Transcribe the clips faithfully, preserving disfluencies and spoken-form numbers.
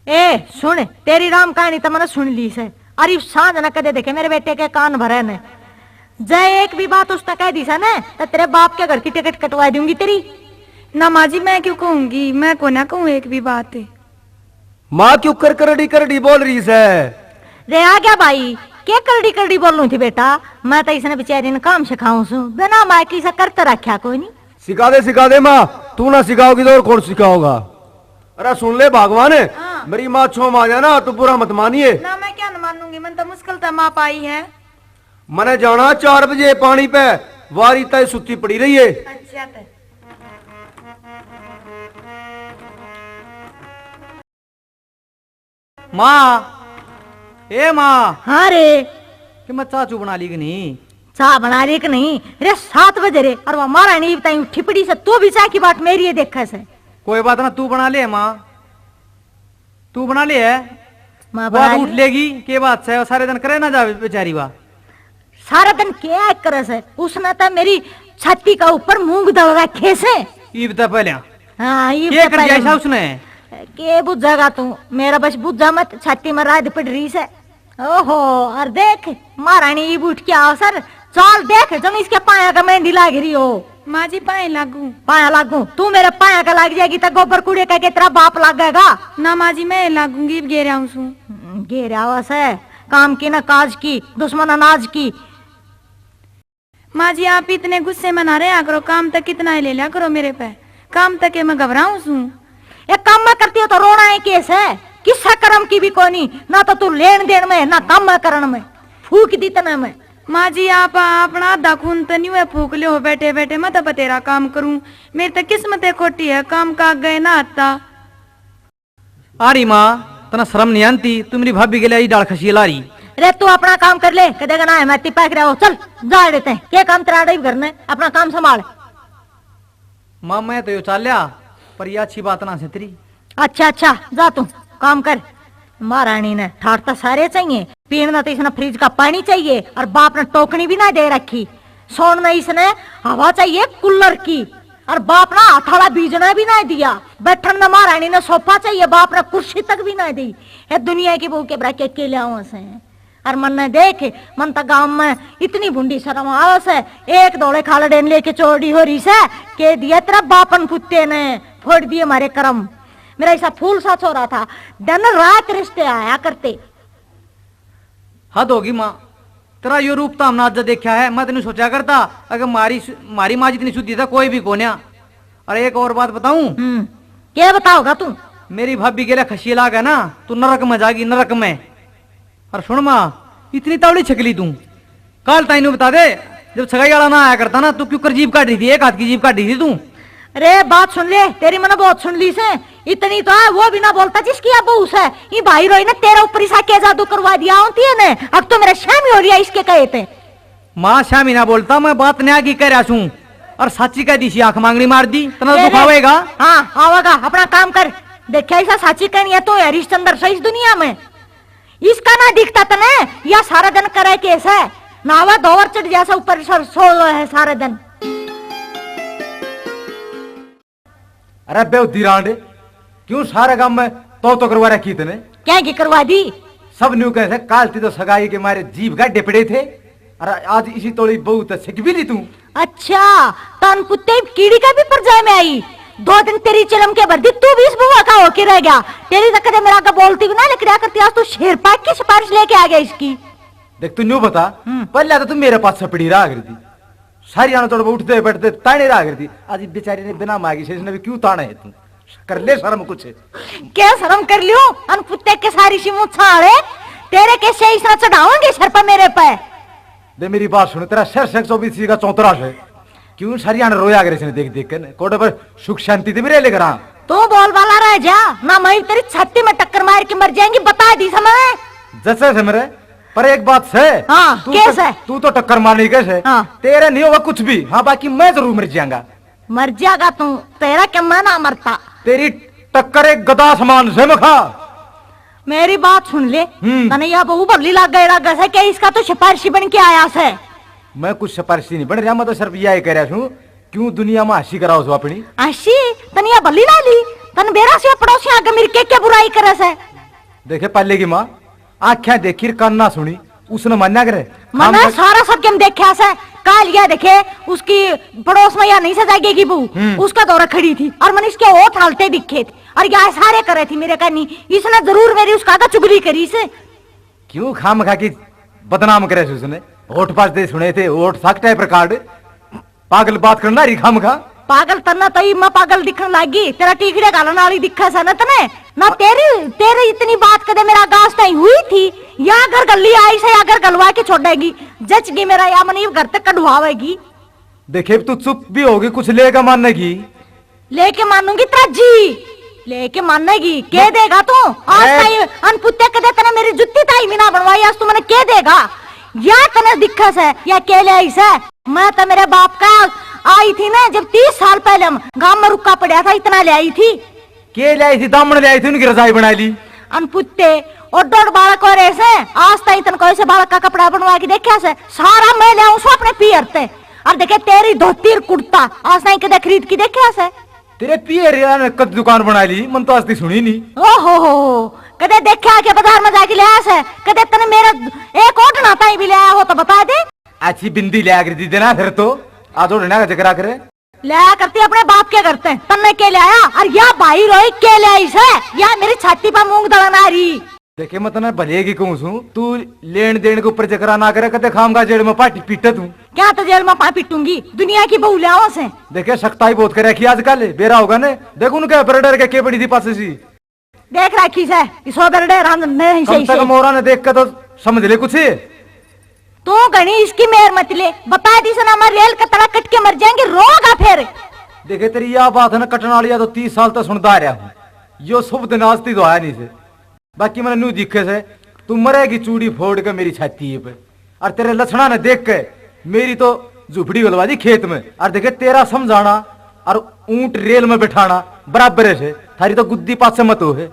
ए सुन, तेरी राम कहानी तो मैंने सुन ली से। अरे सांझ न कदे देखे मेरे बेटे के कान भरे ने। जय एक भी बात उसने कह दी से ना, तो तेरे बाप के घर की टिकट कटवा दूंगी तेरी। ना माँ जी, मैं क्यों कहूंगी, मैं को ना कहूँ एक भी बात। माँ क्यों कर करड़ी करड़ी बोल रही से? रे आ गया भाई, के करड़ी करड़ी बोलूं थी बेटा? मैं तो इसने बेचारी ने काम सिखाऊं सू, बिना माँ की से करते रखा कोई नहीं। सिखा दे, सिखा दे माँ, तू ना सिखाओगी तो और कौन सिखाओगा? अरे सुन ले भगवान, हाँ। मेरी माँ छो माँ जाना, तू बुरा मत मानिए। ना, मैं क्या न मानूंगी, मन तो मुश्किल से माँ पाई है। मने जाना चार बजे पानी पे, वारी तय सुत्ती पड़ी रही है। अच्छा ते। माँ, ए माँ। हाँ रे। कि मैं चाह चू बना ली कि नहीं? चाह बना ली कि नहीं? रे सात बजे रे, और वो महारानी इब ताई उठी पड़ी से, तू भी चाह की बाट मेरी ये देखे से। कोई बात ना, तू बना ले माँ, तू बना ले है। माँ वो बना उठ ले। लेगी, के बात से, सारे दिन करे ना जावे बेचारी वा। सारा दिन क्या करे से? उसने तो मेरी छाती का ऊपर मूंग दल रखे से। ईब तो पहले। हाँ, ईब के तो कर दिया पहले। ऐसा उसने? के बुझागा तू? मेरा बस बुझा मत, छाती में राद पड़ रही से। ओहो, और देख, महारानी ईब उठ के आओ सर, चाल देख, जम इसके पाया का मेहंदी लाग रही हो। माँ जी, पाए लागू। पाया लागू? तू मेरे पाया का लाग जाएगी तो गोबर कूड़े का के तेरा बाप लागेगा। ना माँ जी, मैं लागूंगी, ईब गेर आऊं सू। हम्म, गेर आवा से, काम की ना काज की, दुश्मन अनाज की। माँ जी, आप इतने गुस्से में ना रहा करो, काम तो कितना ही ले लिया करो मेरे पे, काम तो के मैं घबराऊं सूं। एक काम मैं करती हो तो रोना है केस है, किसा कर्म की भी कोनी, ना तो तू लेन देन में, ना काम में करण में, फूक दी तने मैं। माँ जी, आप अपना आधा खून तो नहीं हुआ फूक लियो बैठे बैठे, मैं तो बतेरा काम करूं, मेरी तो किस्मत है खोटी है, काम का आगे ना आता। आरी माँ, तना शर्म नहीं आती? तू मेरी भाभी के लिए आई डाल खसी ला रही। अरे तू अपना काम कर ले, कदे का ना है मैं तिपा कर रहा हूँ। चल, जा रहे थे, क्या काम तेरा आड़े ही करना है, अपना काम संभाल। माँ, मैं तो यो चाल्या, पर ये अच्छी बात ना से तेरी। अच्छा, अच्छा, जा तू काम कर। महारानी ने ठाट तो सारे चाहिए, पीना तो इसने फ्रिज का पानी चाहिए, और बाप ने टोकनी भी ना दे रखी। सोन ने इसने हवा चाहिए कूलर की, और बाप ना हाथ वाला बीजना भी ना दिया। बैठन ने महारानी ने सोफा चाहिए, बाप ने कुर्सी तक भी ना दी। ए दुनिया की बहू के बरा के, के ल्याओ से? और मन्ने देख, मन तो गांव में इतनी भुंडी शर्म आवे से, एक धोले खालड़े ने लेके चोरी हो रही से, के दिया तेरा बापन पुत्ते ने, फोड़ दिए मारे करम। मेरा ऐसा फूल सा छोरा था, दिन रात रिश्ते आया करते। हद होगी माँ, तेरा यो रूप तो हमने आज देखा है। मैं तो नहीं सोचा करता, अगर मारी सु-, मारी माँ जितनी शुद्धि था कोई भी कोन्या। अरे एक और बात बताऊं? हम्म, क्या बताओगा तू? मेरी भाभी के लिए खसी लाग है ना, तू नरक में जागी, नरक में। और सुन माँ, इतनी तावड़ी छकली तू, काल ताई नू बता दे, जब सगाई वाला ना आया करता ना, तू क्यों कर जीभ काट रही थी, एक हाथ की जीभ काट रही थी तू। अरे बात सुन ले, तेरी मैंने बहुत सुन ली से। इतनी तो है, वो भी ना बोलता जिसकी अब बहू से। ये भाई रोई ने तेरे ऊपर इसा क्या जादू करवा दिया होती है ने, अब तो मेरा शामी हो लिया इसके कहे थे। माँ, शामी ना बोलता, मैं बात न्याय की कह रहा सूं। और साची कह दी सी, आंख मांगनी मार दी, तना ए रे, दुखावेगा। हाँ, आवेगा, अपना काम कर। देखा इसा साची कहनी है तो हरिश्चंद्र सही इस दुनिया में। इसका ना दिखता तने, या सारा दिन करे केस है, नहावा धोवर चढ़ जैसा ऊपर सर सो है सारे दिन। अरे बेवदी रांड, क्यों सारे गांव में तो तो करवा रखी तने? क्या की करवा दी? सब न्यू कहे से, काल ती तो सगाई के मारे जीभ का डिपड़े थे, अरे आज इसी तोली बहू तो सिक भी ली तू। अच्छा, तन कुत्ते कीड़ी का भी परजाय में आई। दो दिन तेरी चिलम के भर दी, तू भी इस बुआ का होके रह गया। तेरी तो कदे मेरा आगे बोलती भी ना लिकड़ा करती, आज तू शेर पाक की सिफारिश लेके आ गया इसकी। देख तू न्यू बता, हम्म। पहले तो तू मेरे पास सपड़ी रहा करती, सारी आना तोड़ उठते बैठते ताने रहा करती, आज बेचारी ने बिना मांगी से इसने भी क्यों ताना है तू? कर ले शर्म कुछ। क्या शर्म कर लियो? अन कुत्ते के सारी सी मुछाड़े, तेरे के से इसना चढ़ाऊंगी सर पे मेरे पे। दे मेरी बात सुन, तेरा सिर से चौबीस का चौतरा से। क्यों सारी आने रोया करे इसने देख देख के? कोटे पर सुख शांति ते भी रह ले करा। तू बोल वाला रह जा, ना मैं तेरी छाती में टक्कर मार के मर जाएंगी, बता दी समय। जैसे से मेरे, पर एक बात से। हाँ, तू कैसे? तो, तू तो टक्कर मारने कैसे? हाँ। तेरे नहीं होगा कुछ भी। हाँ, बाकी मैं जरूर मर जाऊंगा। मर जाएगा तू, तेरा क्या मैं ना मरता। तेरी टक्कर एक गदा समान से मखा। मेरी बात सुन ले, हम्म। तने या बहू भली लाग गई, लाग से क्या इसका तो सिफारिशी बन के आया से। मैं कुछ सिफारिशी नहीं बन रहा, मैं तो सिर्फ यही कह रहा हूँ, क्यों दुनिया में हंसी कराओ सो अपनी। हंसी? तने या भली ला ली, तन बेरा से पड़ोसी आगे मेरी के क्या बुराई करे से? देखे पाले की माँ, आंखें देखी, कान ना सुनी, उसने मान्या करे। मैंने सारा सब के देखा से। काल या देखे, उसकी पड़ोस में या नहीं सजाएगी बहू, हम्म। उसका दौरा खड़ी थी और मैंने इसके होठ हालते दिखे थे और या सारे करे थी मेरे कहनी, इसने जरूर मेरी उसका आगे चुगली करी से। क्यों खाम खा की बदनाम करे से उसने? होठ पास दे सुने थे, होठ साक टाइप रिकॉर्ड। पागल बात करना री खाम खा। पागल तन्ना तई मैं पागल दिखने लागी, तेरा टीकड़े घालन वाली दिखा सा ना तने ना। तेरी, तेरी इतनी बात कदे मेरा गास ताई हुई थी? या घर गली आई से, या घर गलवा के छोड़ेगी, जच गई मेरा या मनी घर तक कढ़वावेगी। देखे, तू चुप भी होगी, कुछ लेके मानेगी। लेके मानूंगी तेरा जी, लेके मानेगी। के देगा तू? आज ताई अनपुत्ते कदे तने मेरी जुत्ती ताई भी ना बनवाई, आज तू मैंने के देगा? या तने दिखा से, या के ले आई से? मैं तो मेरे बाप का आई थी ना, जब तीस साल पहले हम गांव में रुका पड़ा था, इतना ले आई थी। के ले आई थी? दामन ले आई थी, उनकी रजाई बना ली। अनपुत्ते, और डोड बालक हो रहे से, आज ताई तन कोई से बालक का कपड़ा बनवा के देखा से? सारा मैं ले आऊं सो अपने पीहर ते। और देखे, तेरी धोती और कुर्ता आज ताई कदे खरीद के देखा से? तेरे पीहर यार ने कद दुकान बना ली, मन तो आज तक सुनी नहीं। ओहो हो हो, कदे देखा के बाजार में जाके ले आया से? कदे तने मेरा एक ओढ़ना ताई भी ले आया हो तो बता दे। अच्छी बिंदी ले आकर दी देना फिर तो। आज ओढ़ना का जिक्र करे। ले आया करती अपने बाप के घर ते, तन्ने के ले आया? और या भाई रोई के ले आई से? या मेरी छाती पर मूंग दलन आ रही। देखे, मैं तन्ने भले की कहूं सूं, तू लेन देन के ऊपर जिक्र ना करे, कदे खाम खा जेल में पाटी पीटे तू। क्या तो जेल में पा पीटूंगी, दुनिया की बहू ले आवा से। देखे, सख्ताई बहुत कर रखी आजकल, बेरा होगा ने। देख उनके पर डर के के बड़ी थी पासे सी। देख रखी से, इस ओदर डे राम नहीं कम सही से से। कम औरा ने देख के तो समझ ले कुछ। तू घणी इसकी मेर मत ले, बता दी से ना, मैं रेल के तला कट के मर जाएंगे, रोगा फिर। देखे, तेरी या बात है ना कटने वाली, या तो तीस साल तो सुनता आ रहा हूँ, यो शुभ दिन आज ती तो आया नहीं से। बाकी मैंने न्यू दिखे से, तू मरेगी चूड़ी फोड़ के मेरी छाती पे। और तेरे लक्षणा ने देख के मेरी तो झुपड़ी गलवा दी खेत में। और देखे, तेरा समझाना और ऊंट रेल में बैठाना बराबर है से। थारी तो गुद्दी पाछे मत हो है।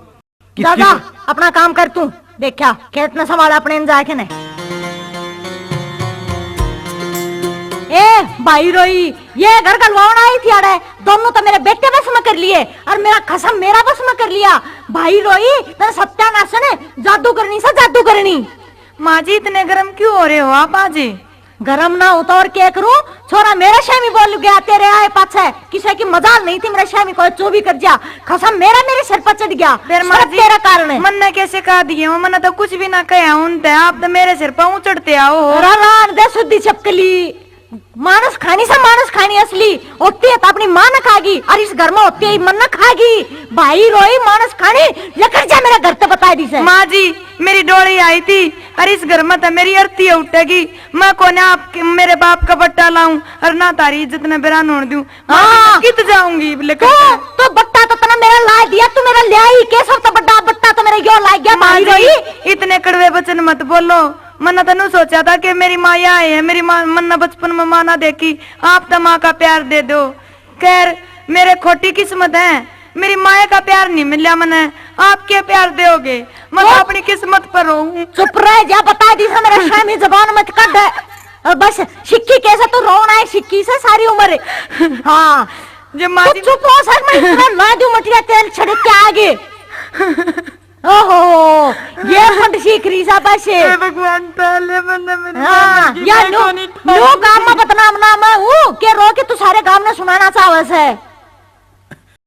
किसकी दादा, तो अपना काम कर तू। देखा, खेत न संभाल अपने, न जाके ने। ए भाई रोई, ये घर गलवाना आई थी आड़े, दोनों तो मेरे बेटे बस में कर लिए और मेरा खसम मेरा बस में कर लिया। भाई रोई, तने सत्यानाश ने जादू करनी सा, जादू करनी। माँ जी, इतने गरम क्यों हो रहे हो आप आज? गरम ना हो तो और क्या करूं? छोरा मेरे से भी बोल गया तेरे आए पाछे, किसी की मजाल नहीं थी, मेरे से भी कोई चोरी कर जा। खसम मेरा मेरे सिर पर चढ़ गया, फिर माँ सब जी, तेरे कारण है। मन्ने कैसे कह दिए हो? मन्ने तो कुछ भी ना कहा उनते, आप तो मेरे सिर पर उचड़ते आओ हो। अरे रान दे सुद्धी छपकली, मानस खानी से मानस खानी असली होती है तो अपनी माँ ने खागी, और इस घर में होती है मन ने खागी। भाई रोई मानस खानी, लेकर जा मेरे घर ते बता दी से। माँ जी, मेरी डोली आई थी, और इस घर में तो मेरी अर्थी उठेगी। मैं कोने आपके, मेरे बाप का बट्टा लाऊं और ना तारी इज्जत ने बेरान होने दूं। हाँ। कित जाऊंगी लेकर तू? तो बट्टा तो तने मेरा ला दिया, तू मेरा ले आई के? सब तो बड़ा बट्टा तो मेरा यो ला गया, माँ भाई जी, रोई। इतने कड़वे वचन मत बोलो। मन्ने तो न्यू सोचा था कि मेरी माँ यहाँ है, मेरी माँ, मन्ने बचपन में माँ ना देखी, आप तो माँ का प्यार दे दो। खैर, मेरे खोटी किस्मत है, मेरी माया का प्यार नहीं मिला मने, आप क्या प्यार दोगे? मैं तो चुप। अपनी किस्मत पर रोऊं। चुप रह जा, बता दी से मेरा शामी जबान मत कढ़। और बस सिक्की कैसे तू रोना है, सिक्की से सारी उम्र। हाँ। जब माँ तू जी चुप हो सक, मैं इतना ला दूं मटिया तेल छिड़क के आगे। ओहो, ये फंड सीख रही सा बस। हे भगवान, पहले बंदा मेरी हाँ, माँ की या देखो नो, नहीं नो गांव में बदनाम नाम है वो, के रो के तू सारे गांव ने सुनाना चाहवे से।